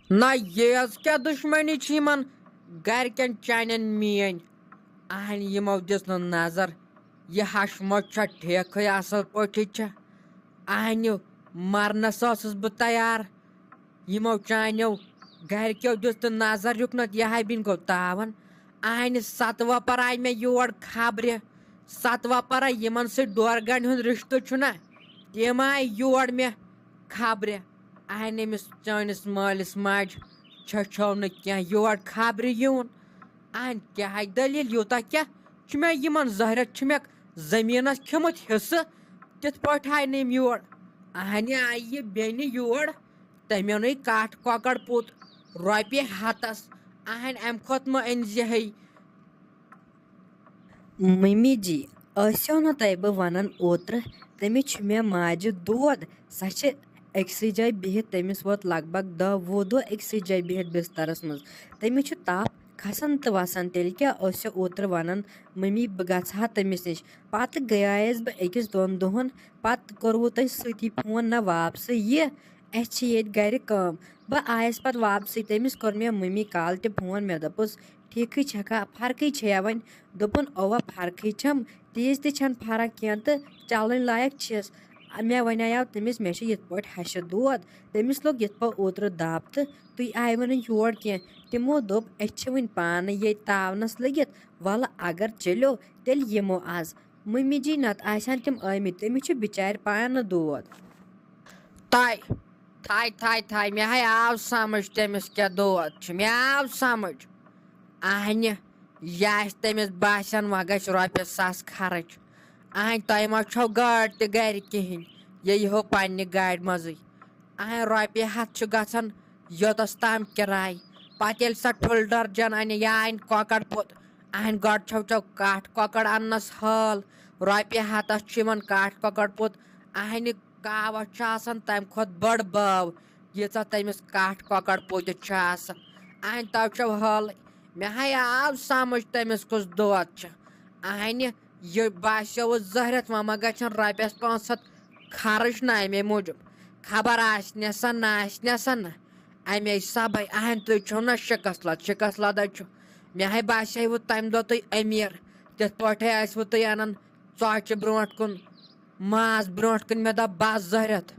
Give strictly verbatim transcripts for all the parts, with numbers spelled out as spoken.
نہ، یہِ حظ کیٛاہ دُشمنی چھِ یِمن گرِکٮ۪ن چانٮ۪ن میٲنۍ؟ اہنہِ یِمو دِژ نہٕ نظر، یہِ ہشمت چھا ٹھیکھٕے اصل پٲٹھی چھا؟ اہنہِ مرنس ٲسٕس بہٕ تیار۔ یِمو چانیو گرِکیو دِژ نہٕ نظر یُکنتھ، یہِ ہا بِنۍ گوٚو تاون۔ اہنہِ ستہٕ وۄپر آیہِ مےٚ یور خبرِ۔ ستہٕ وۄپر آیہِ، یِمن سۭتۍ ڈورگنڈِ ہُنٛد رشتہٕ چھُنہ، تِم آیہِ یور مےٚ خبرِ۔ اہنہِ أمِس چٲنِس مٲلِس ماجہِ چھچھو نہٕ کینٛہہ یور خبرِ یُن۔ اہنہِ کیٛاہ آیہِ دٔلیٖل؟ یوٗتاہ کیٛاہ چھُ مےٚ یِمن زہرٮ۪تھ چھُ مےٚ زٔمیٖنس کھیوٚمُت حصہٕ؟ تِتھ پٲٹھۍ آیہِ نہٕ یِم یور۔ اہنہِ آیہِ یہِ بیٚنہِ یور، تٔمۍ اوٚنُے کَٹھ کۄکَر پوٚت رۄپیہِ ہَتَس۔ اہنہِ اَمہِ کھۄتہٕ مہ أنۍ زِہے۔ مٔمی جی، ٲسِو نہٕ تۄہہِ بہٕ وَنان اوترٕ، تٔمِس چھُ مےٚ ماجہِ دود۔ سۄ چھِ أکسٕے جایہِ بِہِتھ، تٔمِس ووت لگ بگ دَہ وُہ دۄہ أکسٕے جایہِ بِہِتھ بِستَرَس منٛز۔ تٔمِس چھُ تَپھ کھَسان تہٕ وَسان۔ تیٚلہِ کیٛاہ ٲسِو اوترٕ وَنان، مٔمی، بہٕ گژھٕ ہا تٔمِس نِش؟ پَتہٕ گٔیایَس بہٕ أکِس دۄن دۄہَن، پَتہٕ کوٚروٕ تۄہہِ سۭتی فون، نہ واپسٕے یہِ۔ اَسہِ چھِ ییٚتہِ گَرِ کٲم۔ بہٕ آیَس پَتہٕ واپسٕے، تٔمِس کوٚر مےٚ مٔمی کال تہِ فون، مےٚ دوٚپُس، "ٹھیٖکھٕے چھَکھا، فرقٕے چھےٚ وۄنۍ؟" دوٚپُن، "اَوا، فرقٕے چھَم، تیٖژ تہِ چھَنہٕ فرق کینٛہہ تہٕ چَلٕنۍ لایق چھِس۔" مےٚ وَنیٛاو تٔمِس، "مےٚ چھِ یِتھ پٲٹھۍ ہَشہِ دود۔" تٔمِس لوٚگ یِتھ پٲٹھۍ اوترٕ دَب تہٕ تُہۍ آیوٕ نہٕ یور کینٛہہ۔ تِمو دوٚپ، "أسۍ چھِ وٕنہِ پانہٕ ییٚتہِ تاونَس لٔگِتھ، وَلہٕ اگر چٔلِو، تیٚلہِ یِمو آز۔" مٔمی جی نَتہٕ آسہِ ہَن تِم ٲمٕتۍ، تٔمِس چھُ بِچارِ پانہٕ دود۔ تاے، تھاے، تھاے، تھاے، مےٚ ہاے آو سمجھ تٔمِس کیٛاہ دود چھُ، مےٚ آو سمجھ۔ اہنہِ، یہِ آسہِ تٔمِس باسان وۄنۍ گژھِ رۄپیہِ ساس خرٕچ۔ اہنہِ، تۄہہِ ما چھو گٲڑۍ تہِ گرِ کِہیٖنۍ، یہِ یِہو پننہِ گاڑِ منٛزٕے۔ اہنہِ، رۄپیہِ ہتھ چھُ گژھان یوٚتس تام کِراے۔ پتہٕ ییٚلہِ سۄ ٹھُلہٕ درجن انہِ یا انہِ کۄکر پوٚت، اہنہِ، گۄڈٕ چھو چھو کٹھ کۄکر اننس حال، رۄپیہِ ہتس چھُ یِوان کٹھ کۄکر پوٚت۔ اہنہِ، کاوَس چھُ آسان تَمہِ کھۄتہٕ بٔڑ بٲو، ییٖژاہ تٔمِس کَٹھ کۄکَر پوٗتِس چھُ آسان۔ اَہَنہِ تَو چھَو حالٕے۔ مےٚ ہَے آو سَمٕجھ تٔمِس کُس دود چھُ۔ اَہَنہِ یہِ باسیووُس زہرٮ۪تھ، وۄنۍ ما گژھن رۄپیَس پانٛژھ ہَتھ خرٕچ نہ اَمے موٗجوٗب۔ خبر آسہِ نہ سا نہ آسہِ نہ سا نہ۔ اَمے سبَے اَہَنہِ تُہۍ چھِو نہ شِکَس لَد، شِکَس لَدَے چھُ۔ مےٚ ہَے باسیوُ تَمہِ دۄہ تُہۍ أمیٖر۔ تِتھ پٲٹھۍ ٲسوٕ تُہۍ اَنان ژۄچہِ برونٛٹھ کُن، ماز برونٛٹھ کُن، مےٚ دوٚپ، "بس زہرٮ۪تھ۔"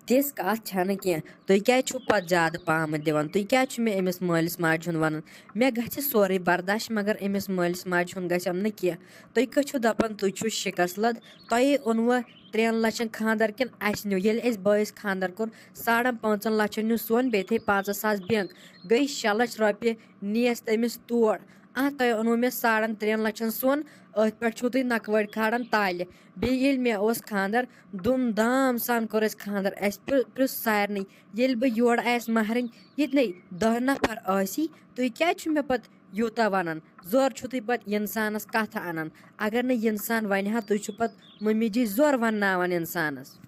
تِژھ کتھ چھنہٕ کینٛہہ۔ تُہۍ کیازِ چھِو پتہٕ زیادٕ پہمتھ دِوان؟ تُہۍ کیازِ چھِو مےٚ أمِس مٲلِس ماجہِ ہُنٛد ونان؟ مےٚ گژھِ سورُے برداش، مگر أمِس مٲلِس ماجہِ ہُنٛد گژھٮ۪م نہٕ کینٛہہ۔ تُہۍ کیٛاہ چھِو دپان، تُہۍ چھِو شِکس لد؟ تۄہہِ اوٚنوٕ ترٛٮ۪ن لچھن خانٛدر کِنہٕ اسہِ نیوٗ؟ ییٚلہِ أسۍ بٲیِس خانٛدر کوٚر، ساڑن پانٛژن لچھن نیوٗ سون، بیٚیہِ تھٲے پنٛژاہ ساس بینک، گٔے شےٚ لچھ رۄپیہِ، نِیَس تٔمِس تور۔ آ، تۄہہِ اوٚنوٕ مےٚ ساڑن ترٛٮ۪ن لچھن سۄن، أتھۍ پٮ۪ٹھ چھُو تُہۍ نکوٲڑۍ کھالان تالہِ۔ بیٚیہِ ییٚلہِ مےٚ اوس خانٛدر، دوٗم دام سان کوٚر اَسہِ خانٛدر۔ اَسہِ پرٛ-، پرٛژھ سارنٕے، ییٚلہِ بہٕ یورٕ آیَس مہرٕنۍ، ییٚتہِ نے دَہ نفر ٲسی، تُہۍ کیٛازِ چھِو مےٚ پتہٕ یوٗتاہ وَنان؟ زورٕ چھِو تُہۍ پتہٕ اِنسانَس کَتھٕ اَنان۔ اگر نہٕ اِنسان وَنہِ ہا، تُہۍ چھِو پتہٕ مٔمی جی زورٕ وَنناوان اِنسانَس۔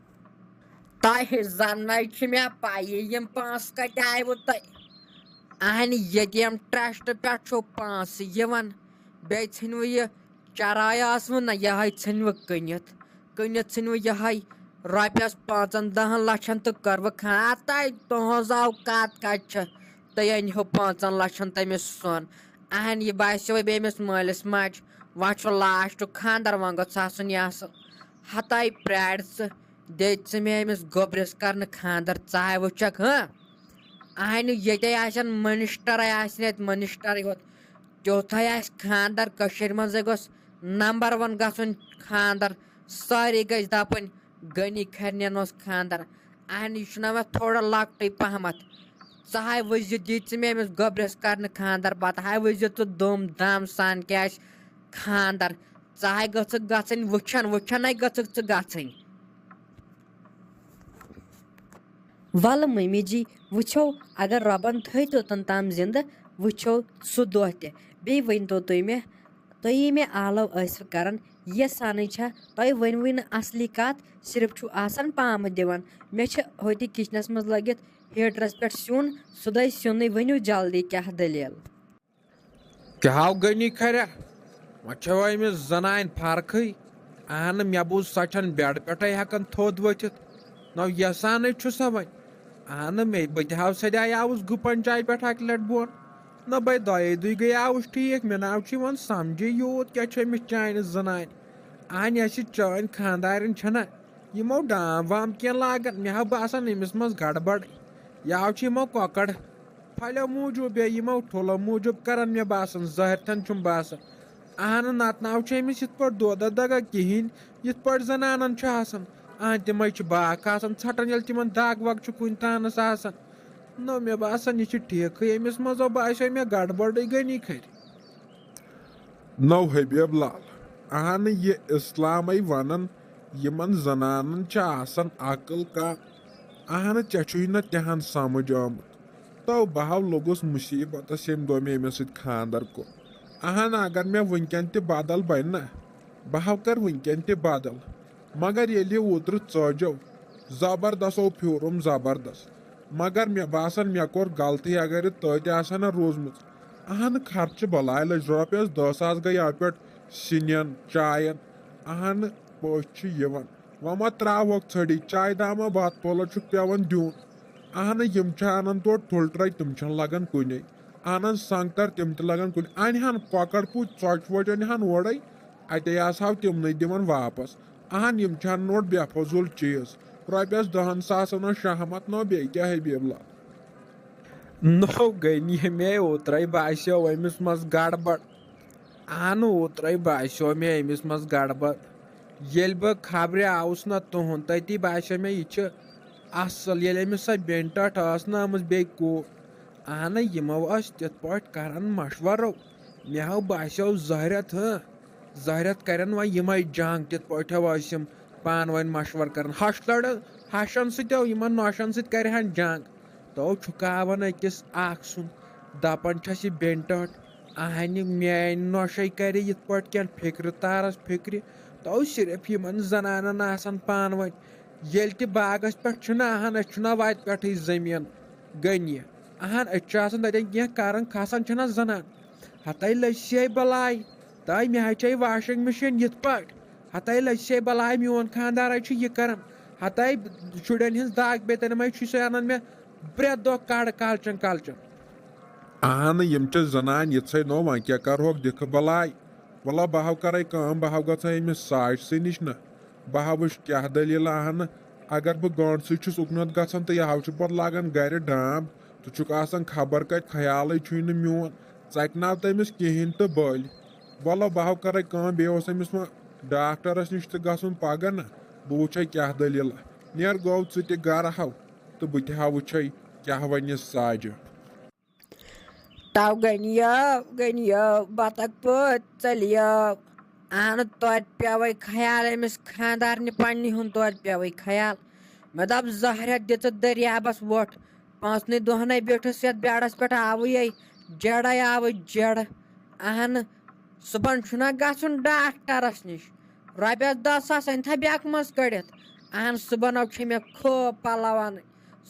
تۄہہِ زَنَے چھِ مےٚ پَیی یِم پونٛسہٕ کَتہِ آیوٕ تۄہہِ۔ اَہَنہِ ییٚتہِ یِم ٹرٛسٹ پٮ۪ٹھ چھُو پونٛسہٕ یِوان، بیٚیہِ ژھٕنوٕ یہِ چراے ٲسوٕ نہ، یِہوٚے ژھٕنوٕ کٕنِتھ۔ کٕنِتھ ژھٕنوٕ یِہوٚے رۄپیَس پانٛژَن دَہَن لَچھَن تہٕ کٔروٕ خان۔ اَتَے تُہٕنٛز اوقات کَتہِ چھِ؟ تُہۍ أنۍ ہُہ پانٛژَن لَچھَن تٔمِس سۄن۔ اَہَن یہِ باسیو بیٚیہِ أمِس مٲلِس ماجہِ، وۄنۍ چھُ لاسٹُک خانٛدَر، وۄنۍ گوٚژھ آسُن یہِ اَصٕل۔ ہَتَے پرٛارِ ژٕ، دِتۍ ژٕ مےٚ أمِس گوٚبرِس کَرنہٕ خانٛدَر، ژٕ ہاے وٕچھَکھ، ہہ؟ اَہَنہِ ییٚتے آسن مٔنِسٹَرَے آسہِ نہٕ اَتہِ مٔنِسٹَرٕے ہوت۔ تیُتھَے آسہِ خانٛدَر، کٔشیٖرِ منٛزٕے گوٚژھ نمبر ون گژھُن خانٛدر۔ سٲری گٔژھۍ دَپٕنۍ، "غنی کھرنٮ۪ن اوس خانٛدر۔" اہن، یہِ چھُنہ وۄنۍ تھوڑا لۄکٹُے پہمتھ۔ ژٕ ہاے وٕچھزِ، دی ژٕ مےٚ أمِس گوٚبرِس کرنہٕ خانٛدر، پتہٕ ہاے وٕچھزِ ژٕ دوٚم دام سان کیٛاہ آسہِ خانٛدر۔ ژٕ ہاے گٔژھکھ گژھٕنۍ وٕچھن، وٕچھنے گٔژھکھ ژٕ گژھٕنۍ۔ وَلہٕ مٔمی جی، وٕچھو، اگر رۄبَن تھٲے توٚتَن تام زِندٕ، وٕچھو سُہ دۄہ تہِ۔ بیٚیہِ ؤنۍتو تُہۍ مےٚ، تُہۍ یی مےٚ آلو ٲسِو کَران، یہِ سانٕے چھا؟ تۄہہِ ؤنوٕے نہٕ اَصلی کَتھ، صرف چھُو آسان پامہٕ دِوان۔ مےٚ چھِ ہوٚتہِ کِچنَس منٛز لٲگِتھ ہیٖٹرَس پٮ۪ٹھ سیُن، سُہ دۄے سیُنٕے، ؤنِو جلدی کیٛاہ دٔلیٖل؟ کیٛاہ ہاو غنی کھریا؟ وۄنۍ چھےٚ أمِس زنانہِ فرقٕے۔ اہنہٕ، مےٚ بوٗز سۄ چھَنہٕ بیڈ پٮ۪ٹھَے ہٮ۪کان تھوٚد ؤتھِتھ۔ نہ یَسانٕے چھُ سا وۄنۍ۔ اہنہٕ مےٚ، بہٕ تہِ ہاو سیٚدے آوُس گُپن چایہِ پٮ۪ٹھ اَکہِ لٹہِ بۄن۔ نہ بے دۄیے دُے گٔیاوُس ٹھیٖک، مےٚ نہ حظ چھُ یِوان سمجھے یوٗت کیٛاہ چھُ أمِس چانہِ زنانہِ۔ اہنہِ اَسہِ چٲنۍ خانٛدارٮ۪ن چھَنہ یِمو ڈام وام کینٛہہ لاگان، مےٚ ہا باسان أمِس منٛز گڑبڑ۔ یا حظ چھِ یِمو کۄکر پھلیو موٗجوٗب یا یِمو ٹھوٗلو موٗجوٗب کران، مےٚ باسان ظٲہرتھن چھُم باسان۔ اہنہٕ نتہٕ نہ حظ چھُ أمِس یِتھ پٲٹھۍ دۄدہ دگہ کِہیٖنۍ، یِتھ پٲٹھۍ زنانن چھُ آسان۔ اہن تِمے چھِ باکھ آسان ژھٹان، ییٚلہِ تِمن دگ وگ چھُ کُنہِ تانس آسان۔ نو، مےٚ باسان، یہِ چھُ ٹھیٖکھٕے، أمِس منٛز ہا باسیو مےٚ گڑبڑٕے گٔنی کھرِ۔ نو حبیب لال، اہنہٕ یہِ اسلامے ونان، یِمن زنانن چھِ آسان عقل کانٛہہ۔ اہنہٕ ژےٚ چھُے نہٕ تِہن سمجھ آمُت۔ تو بہٕ ہا لوٚگُس مُصیبتس، ییٚمہِ دۄہ مےٚ أمِس سۭتۍ خانٛدر کوٚر۔ اہنہٕ اگر مےٚ وٕنکٮ۪ن تہِ بدل بنہِ نا، بہٕ ہا کرٕ وٕنکٮ۪ن تہِ بدل۔ مگر ییٚلہِ یہِ اوترٕ ژٲجو، زبردست او پھیوٗرُم زبردست۔ مگر مےٚ باسان، مےٚ کوٚر غلطی، اگر یہِ تٔتۍ آسہِ ہا نہ روٗزمٕژ۔ اہنہٕ خرچہٕ بلاے لٔج، رۄپیس دہ ساس گٔے اَتھ پٮ۪ٹھ سِنٮ۪ن، چاین۔ اہنہٕ پٔژھۍ چھِ یِوان۔ وۄنۍ ما ترٛاوہوکھ ژھٔڑی، چایہِ دامہ بتہٕ پھوٚلہ چھُکھ پٮ۪وان دیُن۔ اہنہٕ یِم چھِ انان تورٕ ٹھُلہٕ ٹرٛے، تِم چھِنہٕ لگان کُنے۔ انان سنٛگتر، تِم تہِ لگان کُنہِ۔ انہِ ہن کۄکر پوٗتۍ، ژۄچہِ وۄچہِ انہِ ہن اورے، اتے آسہٕ ہاو تِمنٕے دِوان واپس۔ اہن، یِم چھِ انان اورٕ بے فضوٗل چیٖز۔ رۄپیس دہن ساسن ہٕنٛز شہمت، نو بیٚیہِ کیٛاہ حبیب لال؟ نو گٔے نہٕ ییٚمے اوترے باسیو أمِس منٛز گڑبڑ۔ اہن، اوترے باسیو مےٚ أمِس منٛز گڑبڑ۔ ییٚلہِ بہٕ خبرِ آوُس نہ تُہُنٛد، تٔتی باسیو مےٚ یہِ چھِ اصل۔ ییٚلہِ أمِس سۄ بیٚنہِ ٹٹھ ٲس نہ آمٕژ بیٚیہِ کوٗر، اہنہٕ یِمو ٲسۍ تِتھ پٲٹھۍ کران مشورو۔ مےٚ ہاو باسیو ظٲہرت، ہاں، ظٲہرت کرن وۄنۍ یِمے جنگ، تِتھ پٲٹھۍ ہاو ٲسۍ یِم پانہٕ ؤنۍ مشور کران۔ ہش لڑ، ہشن سۭتۍ ہاو یِمن نوشن سۭتۍ کرِ ہن جنگ۔ تو چھُکاوان أکِس اکھ سُنٛد، دپان چھس یہِ بیٚنہِ ٹٹھ، اہنہِ میٲنۍ نوشے کرِ یِتھ پٲٹھۍ کٮ۪ن فکرِ تارس فکرِ۔ تو صرف یِمن زنانن آسان پانہٕ ؤنۍ۔ ییٚلہِ تہِ باغس پٮ۪ٹھ چھُنہ، اہن، أسۍ چھُنہ وتہِ پٮ۪ٹھٕے زٔمیٖن گٔنی۔ اہن، أسۍ چھِ آسان تتٮ۪ن کینٛہہ کران، کھسان چھِنہ زنان۔ ہتے لٔج سے بلاے، تاے مےٚ ہا چھے واشنگ مشین یِتھ پٲٹھۍ۔ ہتے لٔج سے بلاے، میون خاندار ہا چھُ یہِ کران۔ ہتے شُرٮ۪ن ہٕنٛز دگ بیتن ما چھُ سُہ انان مےٚ پرٛٮ۪تھ دۄہ کڑ کلچن کلچن۔ اہن، یِم چھِ زنان یِژھے نو، وۄنۍ کیٛاہ کرہوکھ دِکھٕ بلاے۔ وَلہ بہٕ ہاو کرے کٲم، بہٕ ہاو گژھے أمِس ساجہِ سٕے نِش نہ۔ بہٕ ہا وٕچھ کیٛاہ دٔلیٖلہ اہنہٕ۔ اگر بہٕ گٲنٛڈ سۭتۍ چھُس اُکنَتھ گژھان تہٕ یہِ ہاو چھُ پَتہٕ لاگان گَرِ ڈانٛب۔ ژٕ چھُکھ آسان خبر کَتہِ، خیالٕے چھُے نہٕ میون۔ ژَکہِ ناو تٔمِس کِہیٖنۍ تہٕ بٔلۍ۔ وَلہٕ بہٕ ہاو کَرَے کٲم، بیٚیہِ اوس أمِس وۄنۍ ڈاکٹرَس نِش تہِ گژھُن پَگاہ نہ۔ بہٕ وٕچھَے کیٛاہ دٔلیٖلہ۔ نیر گوٚو ژٕ تہِ گَرٕ ہاو تہٕ بہٕ تہِ ہا وٕچھَے کیٛاہ وَنہِ ساجہِ۔ تو گٔنِیو، گٔنِیو، بطخ پٲٹھۍ ژٔلِیو۔ اہن، توتہِ پیوے خیال أمِس خانٛدارنہِ پننہِ ہُنٛد، توتہِ پیوے خیال۔ مےٚ دوٚپ، زہرٮ۪تھ دِژٕتھ دٔریابس وۄٹھ۔ پانٛژنٕے دۄہنٕے بیوٗٹھُس یتھ بیڈس پٮ۪ٹھ، آوٕے جیڈے آوٕے جیڈ۔ اہن، صُبحن چھُنہ گژھُن ڈاکٹرس نِش۔ رۄپیس دہ ساس أنۍ تھا بیکھ منٛز کٔڑِتھ۔ اہن، صُبحن چھِ مےٚ خوب پلو انٕنۍ۔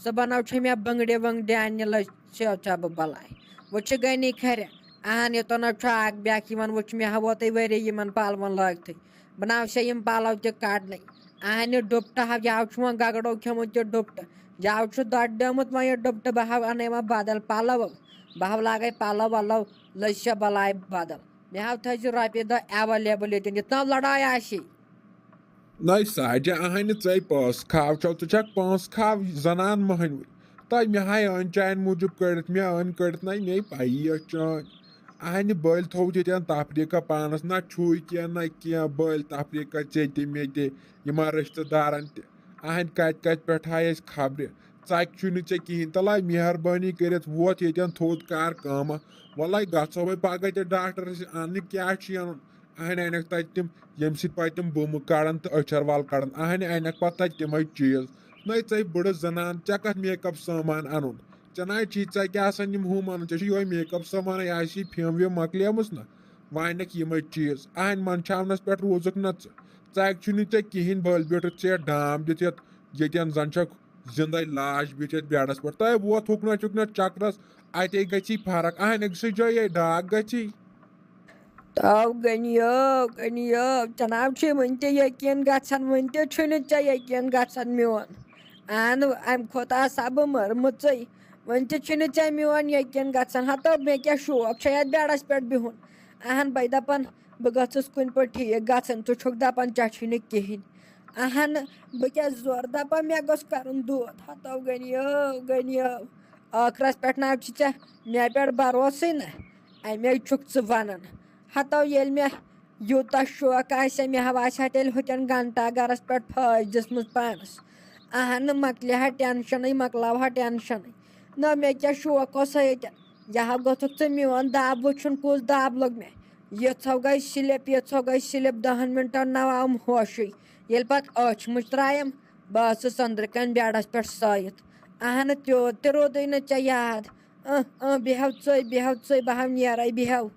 صُبحن چھِ مےٚ بنگڑِ ونگڑِ اننہِ لٔج۔ چھِ، چھِ بہٕ بلاے۔ وۄنۍ چھِ گٔنی کھرِ۔ اہن، یوٚتن حظ چھُ اکھ بیاکھ یِوان، وۄنۍ چھُ مےٚ ہا ووتٕے ؤری یِمن پلون لٲگتھٕے۔ بہٕ نہ حظ چھِ یِم پلو تہِ کڑنٕے۔ اہن، یہِ ڈُپٹہٕ ہا، یہِ حظ چھُ وۄنۍ گگڑو کھیوٚمُت یہِ ڈُپٹہٕ۔ یہِ حظ چھُ دۄدٕ ڈیومُت وۄنۍ یہِ ڈُپٹہٕ، بہٕ ہا انَے وۄنۍ بدل پلو۔ بہٕ ہا لاگے پلو ولو، لٔج چھےٚ بلاے بدل۔ مےٚ ہا تھٲیزِ رۄپیہِ دہ ایویلیبل ییٚتٮ۪ن، یُتھ نہ لڑاے آسہِ۔ نَے ساجہِ، اہنہِ ژے پونٛسہٕ کھاو چھو، ژٕ چھکھ پونٛسہٕ کھاو زنان مٔہنوٕے۔ تۄہہِ مےٚ ہاے أنۍ چانہِ موٗجوٗب کٔڑِتھ، مےٚ أنۍ کٔڑِتھ، نَے مے پَیی ٲس چٲنۍ۔ اہنہِ بٔلۍ تھوٚو ییٚتٮ۪ن تفریٖقہ پانس، نہ چھُے کینٛہہ نہ کینٛہہ، بٔلۍ تفریٖقہ ژےٚ تہِ مےٚ تہِ، یِمن رشتہٕ دارن تہِ۔ اہنہِ کتہِ کتہِ پٮ۪ٹھ آے أسۍ خبرِ۔ ژکہِ چھُے نہٕ ژےٚ کِہیٖنۍ، تلے مہربٲنی کٔرِتھ ووت ییٚتٮ۪ن تھوٚد کر کٲمہ۔ وَلے گژھو وۄنۍ پگاہ تہِ ڈاکٹرس نِش اننہِ، کیٛاہ چھُے انُن؟ اہنہِ انکھ تتہِ تِم، ییٚمہِ سۭتۍ پتہٕ تِم بُمہٕ کڑان تہٕ أچھر ول کڑان۔ اہنہِ انکھ پتہٕ تتہِ تِمے چیٖز۔ نَے ژے بٕڑٕ زنان، ژےٚ کتھ میک اپ سامان انُن؟ ژےٚ نَے چھی، ژےٚ کیٛاہ آسان یِم ہُم انُن؟ ژےٚ چھُ یِہوے میک اپ سامان، یہِ آسی فیم ویم مۄکلیمٕژ نہ۔ وۄنۍ انکھ یِمے چیٖز۔ اہنہِ منٛدچھاونس پٮ۪ٹھ روٗزُکھ نہ ژٕ۔ ژکہِ چھُے نہٕ ژےٚ کِہیٖنۍ، بٔلۍ بیوٗٹھُتھ ژےٚ ڈام دِتھ یتھ، ییٚتٮ۪ن زن چھکھ زندے لاش بِہِتھ یتھ بیڈس پٮ۪ٹھ۔ تۄہہِ ووت ہُکنتھ یُکنتھ چکرس، اتے گژھی فرق۔ اہنہِ أکسٕے جایہِ ڈاکھ گژھی۔ تو گٔنِیو، گٔنِیو، جناب چھُے وٕنہِ تہِ یقیٖن گژھان، وٕنہِ تہِ چھُے نہٕ ژےٚ یقیٖن گژھان میون۔ اہن، امہِ کھۄتہٕ آسہٕ ہا بہٕ مٔرمٕژٕے۔ وۄنۍ تہِ چھُنہٕ ژےٚ میون یقین گژھان۔ ہتو، مےٚ کیٛاہ شوق چھےٚ یتھ بیڈس پٮ۪ٹھ بِہُن؟ اہن، بہٕ دپان بہٕ گژھُس کُنہِ پٲٹھۍ ٹھیٖک گژھُن، ژٕ چھُکھ دپان ژےٚ چھُے نہٕ کِہینۍ۔ اہن، بہٕ کیٛاہ زورٕ دپان مےٚ گوٚژھ کرُن دود؟ ہتو، غنیو، غنیو، ٲخرس پٮ۪ٹھ نہ چھِ ژےٚ مےٚ پٮ۪ٹھ بھروسٕے نہ، امے چھُکھ ژٕ ونان۔ ہتو، ییٚلہِ مےٚ یوٗتاہ شوق آسہِ ہا، مےٚ ہا آسہِ ہا تیٚلہِ ہُتٮ۪ن گھنٹا گرس پٮ۪ٹھ پھٲج دِژمٕژ پانس۔ اہن، مۄکلہِ ہا ٹینشنٕے، مۄکلاو ہا ٹینشنٕے۔ نہ، مےٚ کیٛاہ شوق اوس ہا ییٚتٮ۪ن؟ یہِ ہا گوٚژھُکھ ژٕ میون دب وٕچھُن، کُس دب لوٚگ مےٚ۔ ییٖژاہ گٔے سِلِپ، ییٖژاہ گٔے سِلِپ، دَہَن مِنٹَن نہ آوُم ہوشٕے۔ ییٚلہِ پَتہٕ أچھ مُچرایم، بہٕ ٲسٕس أنٛدرٕ کَنۍ بیڈَس پٮ۪ٹھ سٲیِتھ۔ اہن، تیوٗت تہِ روٗدُے نہٕ ژےٚ یاد۔ اۭں، اۭں، بیٚہو ژٕے، بیٚہو ژٕے، بہٕ ہا نیرَے، بیٚہو۔